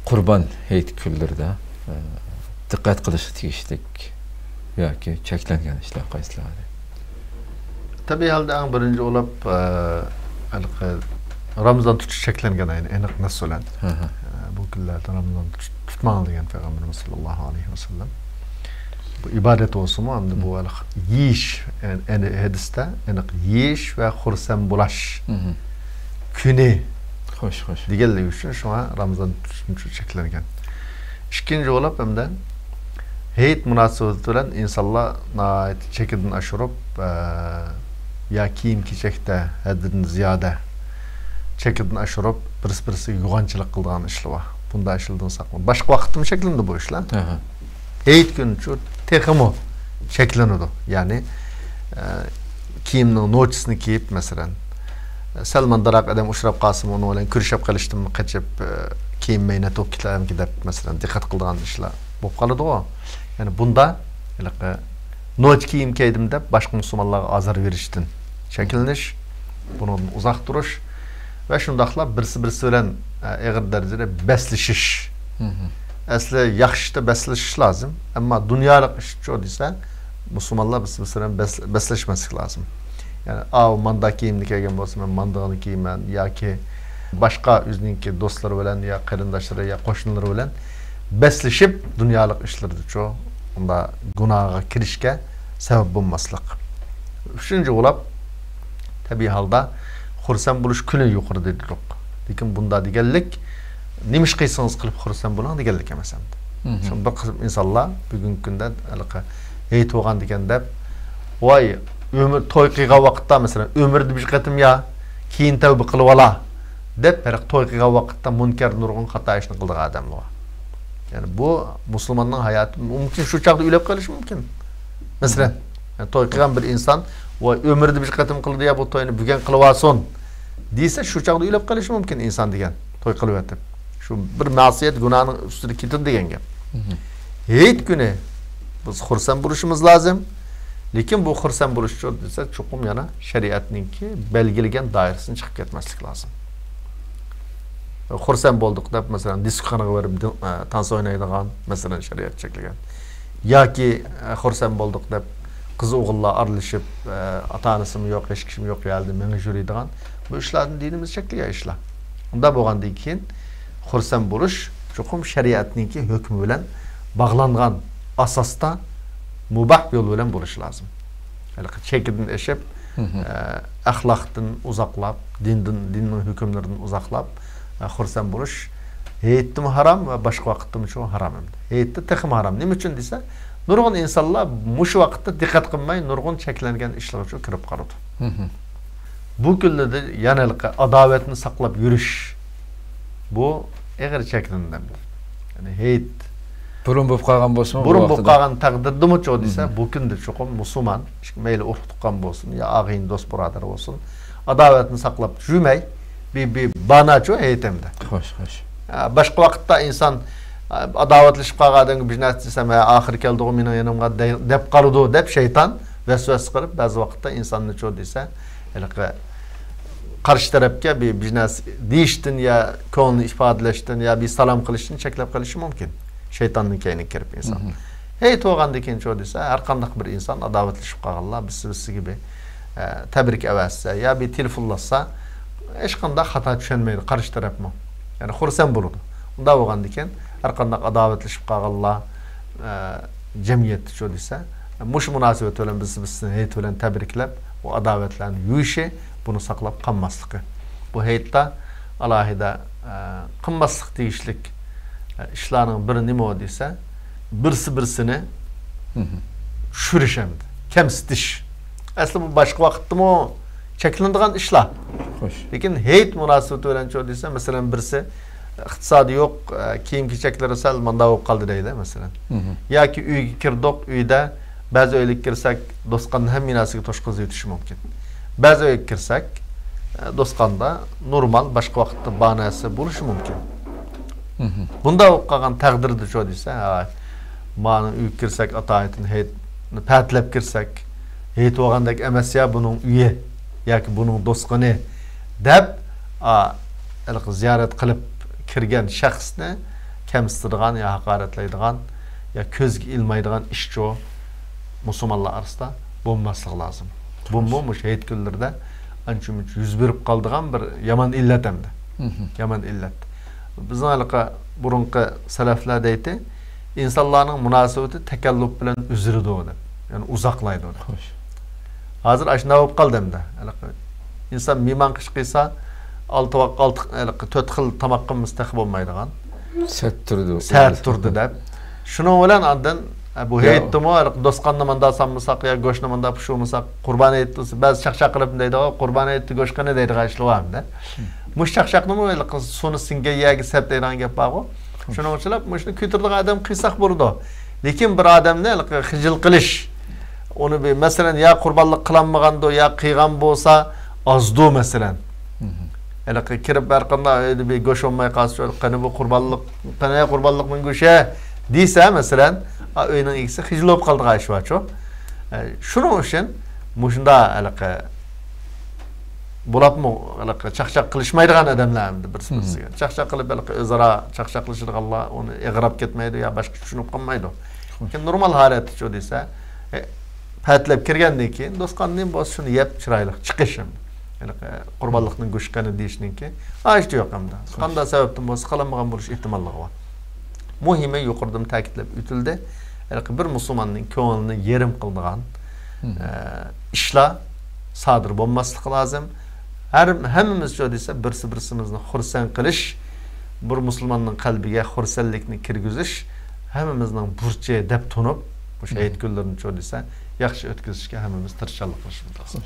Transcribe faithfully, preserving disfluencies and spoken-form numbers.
قۇربان ھېيت كۈنلىرىدە، ئە، دىققەت قىلىشقا تېگىشلىك ياكى چەكلەنگەن ئىشلار قايسىلار؟ تەبىئىي ھالدا ئەڭ بىرىنچى بولۇپ، ئە، ھېلىقى رامىزان تۇتۇش چەكلەنگەن، ئەينى ئېنىق نەس بىلەن. ھە، ھە. ئە، بۇ كۈنلەردە رامىزان تۇت-، تۇتماڭ دېگەن پەيغەمبىرىمىز ساللاللاھۇ ئەلەيھى ۋەسەللەم. بۇ ئىبادەت بولسىمۇ، ئەمدى بۇ ھېلىقى يېيىش، يەنى، يەنى ھەدىستە ئېنىق يېيىش ۋە خۇرسەن بولاش مھم. كۈنى خوش، خوش. دېگەنلىكى ئۈچۈن شۇڭا رامىزان تۇتۇشنى شۇ چەكلەنگەن. ئىككىنچى بولۇپ، ئەمدى ھېيت مۇناسىۋىتى بىلەن ئىنسانلار ناھايىتى چېكىدىن ئاشۇرۇپ، ئە، يا كىيىم-كېچەكتە ھەددىدىن زىيادە چېكىدىن ئاشۇرۇپ، بىرسى-بىرسىگە يوغانچىلىق قىلىدىغان ئىشلار بار. بۇنداق ئىشلاردىن ساقلىنىڭ. باشقا ۋاقىتتىمۇ چەكلىنىدۇ بۇ ئىشلار. ئەھە. ھېيت كۈنىچۇ تېخىمۇ چەكلىنىدۇ. يەنى، ئە، كىيىمنىڭ نوچىسىنى كىيىپ، مەسىلەن، سەل ماندىراق ئادەم ئۇچراپ قالسىمۇ، ئۇنىڭ بىلەن كۆرۈشۈپ قېلىشتىن قېچىپ، ئە، كىيىنمەي نەتىۋوپ كېتەرمىكىن دەپ، مەسىلەن، دىققەت قىلىدىغان ئىشلار بولۇپ قالىدىغۇ. يەنى بۇندا ھېلىقى نوچى كىيىم كىيدىم دەپ باشقا مۇسۇلمانلارغا ئازار بېرىشتىن چەكلىنىش، بۇنىڭدىن ئۇزاق تۇرۇش ۋە شۇنداقلا بىرسى-بىرسى بىلەن، ئە، ئېغىر دەرىجىدە بەسلىشىش. مھم. ئەسلى ياخشى ئىشتا بەسلىشىش لازىم، ئەمما دۇنيالىق ئىشچۇ دېسە، مۇسۇلمانلار بىرسى-بىرسى بىلەن بەس-، بەسلەشمەسلىك لازىم. يەنى، ئاۋۇ ماندا كىيىمنى كىيگەن بولسا، مەن ماندىغىنى كىيىمەن ياكى باشقا ئۆزىنىڭكى دوستلىرى بىلەن يا قېرىنداشلىرى يا قوشنىلىرى بىلەن بەسلىشىپ، دۇنيالىق ئىشلىرىدىچۇ، ئۇنداق گۇناھقا كىرىشكە سەۋەب بولماسلىق. ئۈچىنچى بولۇپ، تەبىئىي ھالدا خۇرسەن بولۇش كۈنى يۇقىرىدا دېدۇق. لېكىن بۇندا دېگەنلىك، نېمە ئىش قىلسىڭىز قىلىپ خۇرسەن بولۇڭ دېگەنلىك ئەمەس ئەمدى. مھم. شۇڭا بىر قىسىم ئىنسانلار بۈگۈنكى كۈندە ھېلىقى ھېيت بولغاندىكەن دەپ، ۋاي، ئۆمۈر، توي قىلغان ۋاقىتتا، مەسىلەن، ئۆمرىدە بىر قېتىم يا كېيىن تەۋبە قىلىۋالا دەپ، ھېلىقى توي قىلغان ۋاقىتتا مۇنكەر نۇرغۇن خاتا ئىشنى قىلىدىغان ئادەملەر بار. يەنى بۇ مۇسۇلماننىڭ ھاياتى مۇمكىن شۇ چاغدا ئۆلۈپ قېلىشى مۇمكىن. مەسىلەن، يەنى توي قىلغان بىر ئىنسان، ۋاي، ئۆمرىدە بىر قېتىم قىلىدۇ يا، بۇ توينى بۈگۈن قىلىۋالسۇن دېسە، شۇ چاغدا ئۆلۈپ قېلىشى مۇمكىن ئىنسان دېگەن، توي قىلىۋېتىپ. شۇ بىر مەسىيەت گۇناھنىڭ ئۈستىدە كېتىدۇ دېگەن گەپ. مھم. ھېيت كۈنى بىز خۇرسەن بولۇشىمىز لازىم. لېكىن بۇ خۇرسەن بولۇشچۇ دېسە، چوقۇم يەنە شەرىئەتنىڭكى بەلگىلىگەن دائىرىسىدىن چىقىپ كەتمەسلىك لازىم. خۇرسەن بولدۇق دەپ، مەسىلەن، دىسكوخانىغا بېرىپ دىن-، ئە، تانسا ئوينايدىغان، مەسىلەن، شەرىئەت چەكلىگەن. ياكى، ئە، خۇرسەن بولدۇق دەپ، قىز ئوغۇللار ئارىلىشىپ، ئە، ئاتا-ئانىسىمۇ يوق، ھېچ كىشىمۇ يوق يەردە مېڭىش يۈرىدىغان، بۇ ئىشلاردىن دىنىمىز چەكلىگەن ئىشلار. ئۇنداق بولغاندىن كېيىن، خۇرسەن بولۇش چوقۇم شەرىئەتنىڭكى ھۆكمى بىلەن باغلانغان ئاساستا مۇباھ يول بىلەن بولۇشى لازىم. ھېلىقى چېكىدىن ئېشىپ، مھم. ئە، ئەخلاقتىن ئۇزاقلاپ، دىندىن، دىننىڭ ھۆكۈملىرىدىن ئۇزاقلاپ، ئە، خۇرسەن بولۇش ھېيتتىمۇ ھارام ۋە باشقا ۋاقىتتىمۇ شۇ ھارام ئەمدى. ھېيتتا تېخىمۇ ھارام. نېمە ئۈچۈن دېسە، نۇرغۇن ئىنسانلار مۇشۇ ۋاقىتتا دىققەت قىلماي، نۇرغۇن چەكلەنگەن ئىشلارغا كىرىپ قالىدۇ. مھم. بۇ كۈنلەردە يەنە ھېلىقى ئاداۋەتنى ساقلاپ يۈرۈش، بۇ ئېغىر چەكلىنىدۇ. يەنى ھېيت بۇرۇن بولۇپ قالغان بولسىمۇ، بۇرۇن بولۇپ قالغان تەقدىردىمۇچۇ دېسە، مھم. بۇ كۈندە چوقۇم مۇسۇلمان، مەيلى ئۇرۇق تۇغقان بولسۇن يا ئاغىنە دوست بۇرادەر بولسۇن، ئاداۋەتنى ساقلاپ يۈرمەي، بىر، بىر باناچۇ ھېيت ئەمدى. خوش، خوش. ئە، باشقا ۋاقىتتا ئىنسان، ئە، ئاداۋەتلىشىپ قالغان ئادەمگە بىر نەرسە دېسەم، ھە، ئاخىرى كەلدىغۇ مېنىڭ يېنىمغا دەي-، دەپ قالىدۇ دەپ شەيتان ۋەسۋەسە قىلىپ، بەزى ۋاقىتتا ئىنساننىچۇ دېسە، ھېلىقى قارشى تەرەپكە بىر، بىر نەرسە دېيىشتىن يا كۆڭلىنى ئىپادىلەشتىن يا بىر سالام قىلىشتىن چەكلەپ قېلىشى مۇمكىن. شەيتاننىڭ كەينىگە كىرىپ ئىنسان. مھم. ھېيت بولغاندىن كېيىنچۇ دېسە، ھەر قانداق بىر ئىنسان ئاداۋەتلىشىپ قالغانلار بىرسى-بىرسىگە بىر، ئە، تەبرىك ئەۋەتسە يا بىر تېلېفونلاشسا، ھېچقانداق خاتا چۈشەنمەيدۇ قارشى تەرەپمۇ. يەنى خۇرسەن بولىدۇ. ئۇنداق بولغاندىكىن، ھەر قانداق ئاداۋەتلىشىپ قالغانلار، ئە، جەمئىيەتتىچۇ دېسە، مۇشۇ مۇناسىۋەت بىلەن بىرسى بىرسىنى ھېيت بىلەن تەبرىكلەپ، بۇ ئاداۋەتلەرنى يۇيۇشى، بۇنى ساقلاپ قالماسلىقى. بۇ ھېيتتا ئالاھىدە، ئە، قىلماسلىق تېگىشلىك، ئە، ئىشلارنىڭ بىرى نېمە دېسە، بىرسى بىرسىنى مھم. چۈشۈرۈش ئەمدى، كەمسىتىش. ئەسلى بۇ باشقا ۋاقىتتىمۇ چەكلىنىدىغان ئىشلار. خوش. لېكىن ھېيت مۇناسىۋىتى بىلەنچۇ دېسە، مەسىلەن، بىرسى ئىقتىسادى يوق، ئە، كىيىم-كېچەكلىرى سەل ماندا بولۇپ قالدى دەيلى، مەسىلەن. مھم. ياكى ئۆيگە كىردۇق، ئۆيدە بەزى ئۆيلەرگە كىرسەك، دوستخانىدا ھەممە نەرسىگە توشقۇزۇۋېتىشى مۇمكىن. بەزى ئۆيگە كىرسەك، ئە، دوستخانىدا نورمال، باشقا ۋاقىتتا بار نەرسە بولۇشى مۇمكىن. مھم. بۇنداق بولۇپ قالغان تەقدىردىچۇ دېسە، ھاي، مانا ئۆيگە كىرسەك، ئاتايىتىن ھېيتنى پەتىلەپ كىرسەك، ھېيت بولغاندەك ئەمەس يا بۇنىڭ ئۆيى ياكى بۇنىڭ دوستخانى دەپ، ئا، ھېلىقى زىيارەت قىلىپ كىرگەن شەخسنى كەمسىتىدىغان يا ھاقارەتلەيدىغان يا كۆزگە ئىلمايدىغان ئىشچۇ مۇسۇلمانلار ئارىسىدا بولماسلىقى لازىم. بۇمۇ مۇشۇ ھېيت كۈنلىرىدە ئانچە مۇنچە يۈز بېرىپ قالىدىغان بىر يامان ئىللەت ئەمدى. يامان ئىللەت. بىزنىڭ ھېلىقى بۇرۇنقى سەلەفلەر دەيتتى، ئىنسانلارنىڭ مۇناسىۋىتى تەكەللۇپ بىلەن ئۈزۈلىدۇ دەپ. يەنى ئۇزاقلايدۇ دەپ. خوش. ھازىر ئاشۇنداق بولۇپ قالدى ئەمدى. ھېلىقى ئىنسان مېھمان قىش قىلسا، ئالتە ۋاق-، ئالتە، ھېلىقى تۆت خىل تاماق قىلمىسا تېخى بولمايدىغان. سەت تۇردى. سەت تۇردى دەپ. شۇنىڭ بىلەن ئاندىن، ئە، بۇ يا ھېيتتىمۇ ھېلىقى دوسقاننى ماندا سالمىساق يا گۆشنى ماندا پۇشۇرمىساق، قۇربان ھېيت دېسە، بەزى چاقچاق قىلىپ دەيدىغۇ، قۇربان ھېيتتا گۆش قېنى دەيدىغان ئىشلار بار ئەمدى. مۇشۇ چاقچاقنىمۇ ھېلىقى سۇنى سىڭگەن يەرگە سەپ دەيدىغان گەپ بارغۇ. شۇنىڭ ئۈچۈن مۇشۇنى كۆتۈرىدىغان ئادەم قىلساق بولىدۇ. لېكىن بىر ئادەمنى ھېلىقى خىجىل قىلىش، ئۇنى بىر، مەسىلەن، يا قۇربانلىق قىلالمىغاندۇ، يا قىلغان بولسا ئازدۇ، مەسىلەن. ھېلىقى كىرىپ ھەر قانداق ئۆيدە بىر گۆش بولماي قالسا، قېنى بۇ قۇربانلىق، قېنى قۇربانلىقنىڭ گۆشى دېسە، مەسىلەن، ئا، ئۆينىڭ ئىگىسى خىجىل بولۇپ قالىدىغان ئىش بارچۇ. ئە، شۇنىڭ ئۈچۈن مۇشۇنداق ھېلىقى بولۇپمۇ ھېلىقى چاقچاق قىلىشمايدىغان ئادەملەر ئەمدى بىرسى-بىرسىگە. چاقچاق قىلىپ ھېلىقى ئۆزئارا چاقچاقلىشىدىغانلار ئۇنى ئېغىراپ كەتمەيدۇ يا باشقا چۈشىنىپ قالمايدۇ. لېكىن نورمال ھالەتتىچۇ دېسە، ئە، پەتىلەپ كىرگەندىن كېيىن، دوستقان نېمە بولسا شۇنى يەپ چىرايلىق چىقىش ئەمدى. ھېلىقى قۇربانلىقنىڭ گۆشى قېنى دېيىشنىڭكى ھاجىتى يوق ئەمدى. قانداق سەۋەبتىن بولسا قىلالمىغان بولۇش ئېھتىماللىقى بار. مۇھىمى يۇقىرىدىمۇ تەكىتلەپ ئۆتۈلدى. ھېلىقى بىر مۇسۇلماننىڭ كۆڭلىنى يېرىم قىلىدىغان، ئە، ئىشلار سادىر بولماسلىقى لازىم. ھەر، ھەممىمىزچۇ دېسە، بىرسى-بىرسىمىزنى خۇرسەن قىلىش، بىر مۇسۇلماننىڭ قەلبىگە خۇرسەنلىكنى كىرگۈزۈش ھەممىمىزنىڭ بۇرچى دەپ تونۇپ، مۇشۇ ھېيت كۈنلىرىنىچۇ دېسە، ياخشى ئۆتكۈزۈشكە ھەممىمىز تىرىشچانلىق قىلىشىمىز لازىم.